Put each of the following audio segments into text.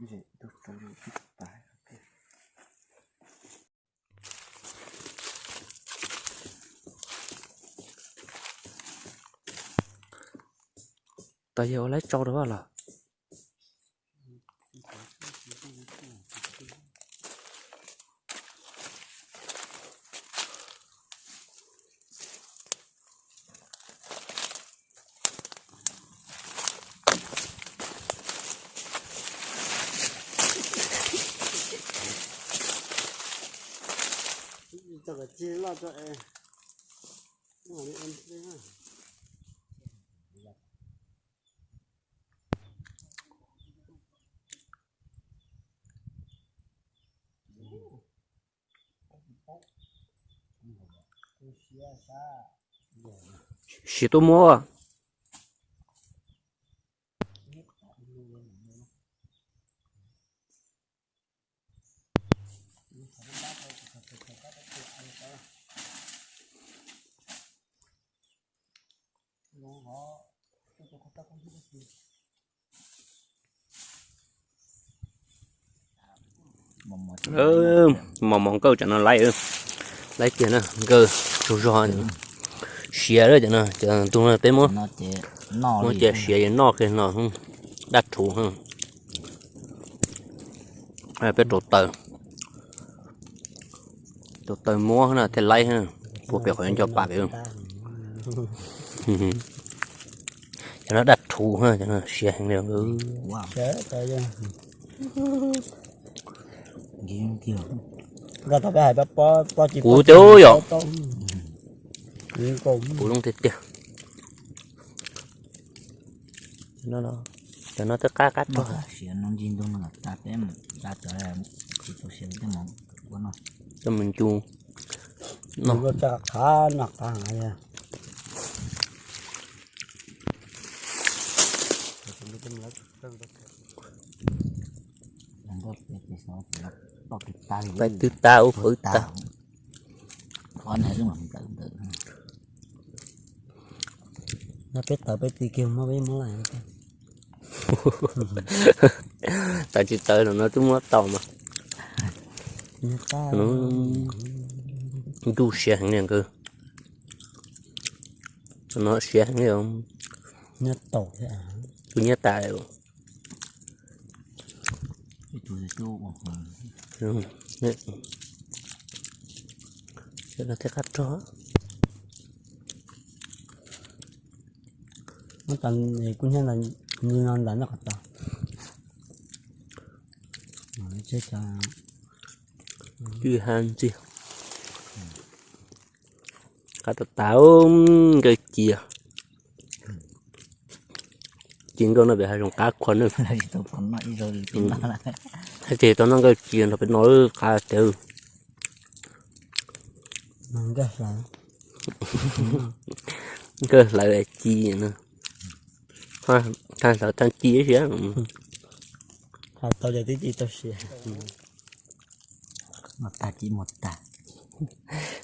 Tau yog ua laib tsau rau los. Siav tuaj muab. Mos mos nkawj tam no laib, laib tiag na, nkawj tsaug zog, siav lawm cov no, cov ntug no peb muab, muab cia siav es noj kiag no, daj rhuv. Peb rau taws, rau taws muab na thiaj laib, puag pem qhov nco pam pem. Cov no daj rhuv, cov no siav heev li. Kuv tiag yom. Kuv zoo tiag tiag. Cov no twb qab qab rog. Coj mus ncu no. Peb twb tag ub pwv tag. No peb taws peb ti kiag muab peb muab lawm. Taws tsis taws no twb muab tau mas. Ntuj siav heev li nkawd. No siav heev li. Tus nyiaj tas. Thiab qab rog. Kuj nyiaj ntawd, nws no ntawd nyob qhov tod. Twb ha ntxiag. Qab tas tas, nkawj ci. Ci nkawj no pem hav zoov qab qhuav na. Ces tau noj nkawj ci nrog peb no qab tiag. Nkawj hlawv ci no. Thaj hlawv thaj ci ib siab. Tau ces twb ci tau siav.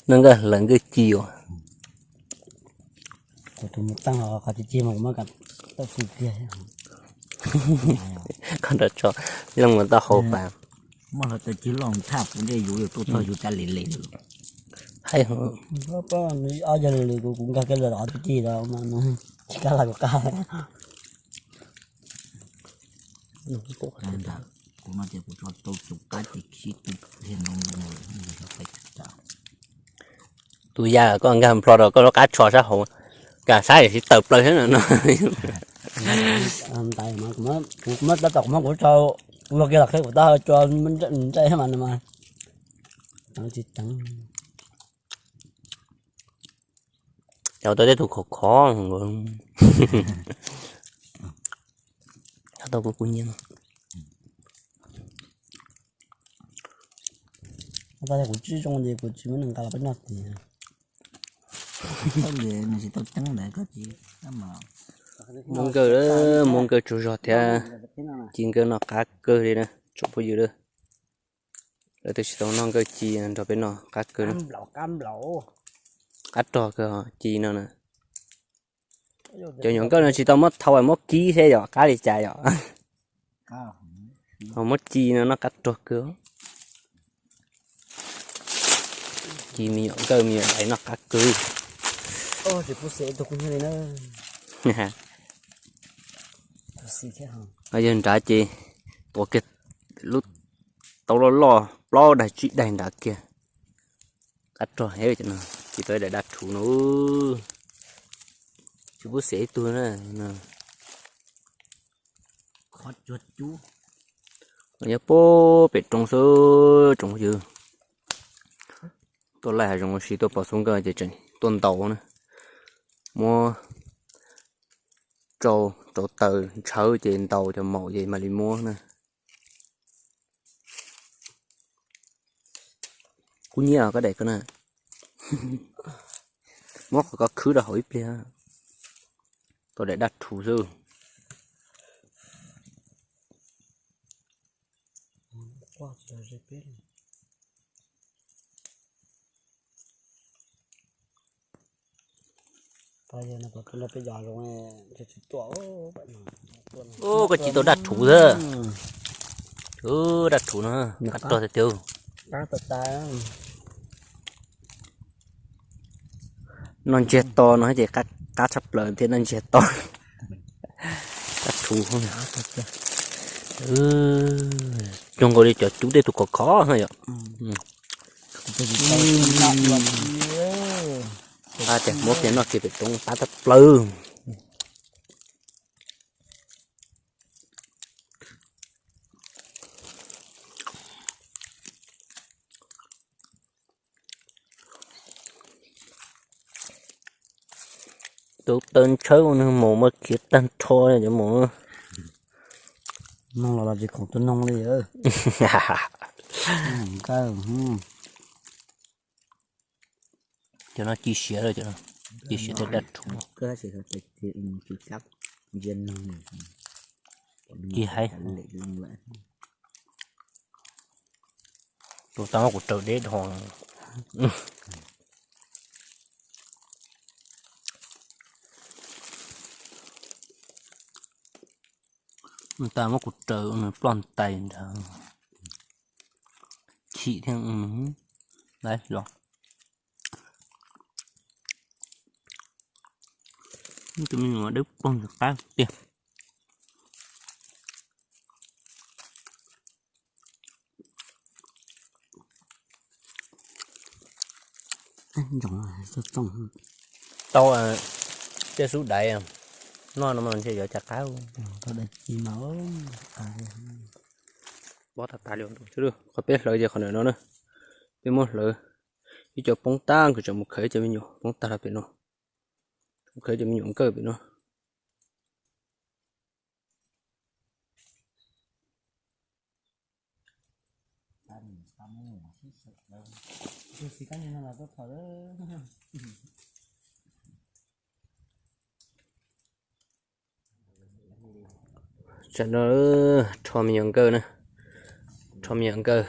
Noj nkawj hlawv nkawj ci uas. Kuv tus mus teej los qhov tsis cig mas kuv muab tau tsis kiag. Koj nrog tso looj mus tau hauv pas. Muab hluav taws cig loj thaj kuv ntsej yus yuav tuaj txog yus caj li li. Haib, ob yog li kuv, kuv nkag kiag los qhov tsis cig los mas tsis kam los kuv qab. Kuv no ces kuv tso tau cov qab ces sib tw dhia ntoo ntoo. Tus yaj koj nkag nplho rau koj lub qab tsho sab hauv, kam sab yam sib tawm plaws thiab no. Kuv muab tab tom kuv muab kuv tso ua kiag los qhib kuv tab tso ntsej mas no mas. Tsis teev. Cov tau tej tus khov khov. Tau kuv kuv nyiam. Kuv tsis zoo ces kuv tsis muab nws nqa los peb noj tiag. Muab nkawj, muab nkawj tsaug zog thiab. Ci nkawj no qab kawg li na tsoom phooj ywg. Lawv twb tsis tau noj nkawj ci nrog peb no qab kawg na. Qab rog kawg ci no na. Cov nyuam nkawj no tsis tau muab thau muab kib thiab yom, qab li cas yom. Ho muab ci no noj qab rog kawg. Ci me nyuam nkawj me nyuam dais noj qab kawg. Yog nrad ces tuav kiag lub taub loj loj plaub daig tsib daig nrad kiag. Qab rog heev no, ci tau ib daim dab rhuv no. Tsis pub xev ib tug na. Nyob puag pem roob xwb tsoom phooj ywg. Tuaj laij hav zoov ua si tuaj pom xub nkawj ces tseem tuaj ntaus na. Muab rau rau taws ntshawv ces ntaus cov maum ces mam li muab na. Kub nyiab koj daim ko na. Muab qhov ko khwb rau hauv ib pliag. Tau daim dab rhuv xwb. Ub, koj ci tau dab rhuv xwb. Dab rhuv no qab rog tiag tiag. Noj ntsiag to no ces qab tshaj plaws thiab, noj ntsiag to. Qab rhuv. Zoo nkaus li cov cub tej tug khov khov no yom. Muab kiag noj kiag pem roob qab tshaj plaws. Tus taws ntshawv ua nws mus mas khiav tag nrho cov mus. Noog los los tsis khoom tus noog li. Cov no ci siav lawm, cov no ci siav tej dab rhuv. Ci haib. Tus tau muab kuv raws deb dhau. Tau muab kuv raws nws ploj ntais nrad. Chim thiab. Los. Tus me nyuam dawb paug ntxim qab tiag. Tau tej xub dais noj no mas ntshe yuav cas qab. Pob tas tas li. Qhov peb hlawv ces qhov ntawm no na. Peb muab hlawv ib co poob tag, nkawd tseem mus khawv cov me nyuam poob tag rau pem no. Mus khawv cov me nyuam nkawj pem no. Tam no rho me nyuam nkawj na, rho me nyuam nkawj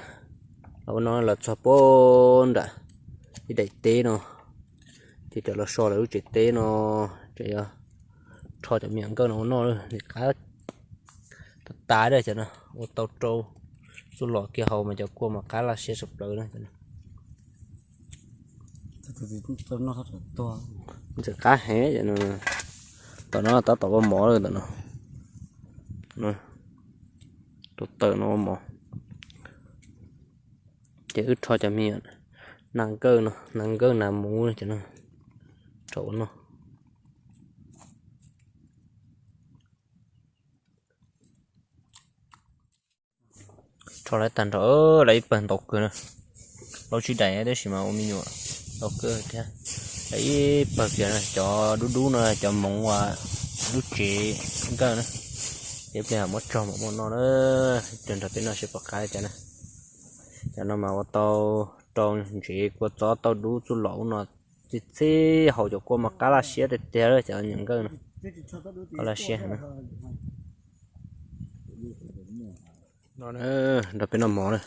los ua no los txog puag nram ib daim teb no, ces cov los so lawv lub tsev teb no, ces yuav rho cov me nyuam nkawj no ua noj, qab tas tas cov no, ua tau rau txuj lom kiag haus mas cov kua mas qab laj siab tshaj plaws na. Ntxim qab heev. Tom no tab tom ua mov lawm tom no. Rau taws no ua mov. Ces wb rho cov me nyuam nas nkawj no, nas nkawj nas muv cov no rau ua noj. Rho lawv tag nrho, lawv ib pawg ntau kawg na. Plaub tsib daim tab sis mas ua me nyuam ntau kawg thiab. Lawv ib pawg kiag na, cov dub dub no cov moov uas lub tsev nkawj na. Ces ib pliag muab tsog mam muab noj na. Ib pliag nrog peb noj seb puas qab li cas na. Cov no mas ua tau rau ntsev kua txob tauj dub txuj lom ub no, txhij txhij haus cov kua mas qab laj siab tiag tiag lawm cov me nyuam nkawj no. Qab laj siab heev na. No nrog peb noj mov na,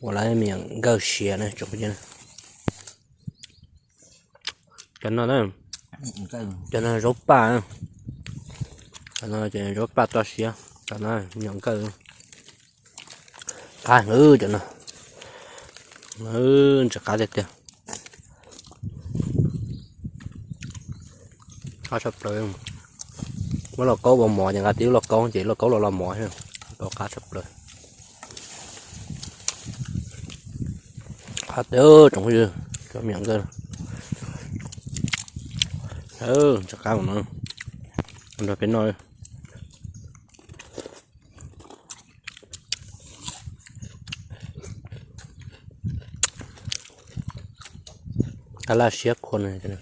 ua lawv me nyuam nkawj siav na tsoom phooj ywg na. Cov no, cov no zaub paj, cov no zaub paj toj siab, cov no me nyuam nkawj. Qab heev cov no, ntxim qab tiag tiag. Qab tshaj plaws. Muab lauj kaub ua mov ces nqa tib lub lauj kaub ces lauj kaub los los mov thiab. Tau qab tshaj plaws. Qab tiag tsoom phooj ywg, cov miam nkawd. Ntxim qab no, nrog peb noj. Qab laj siab khuav no.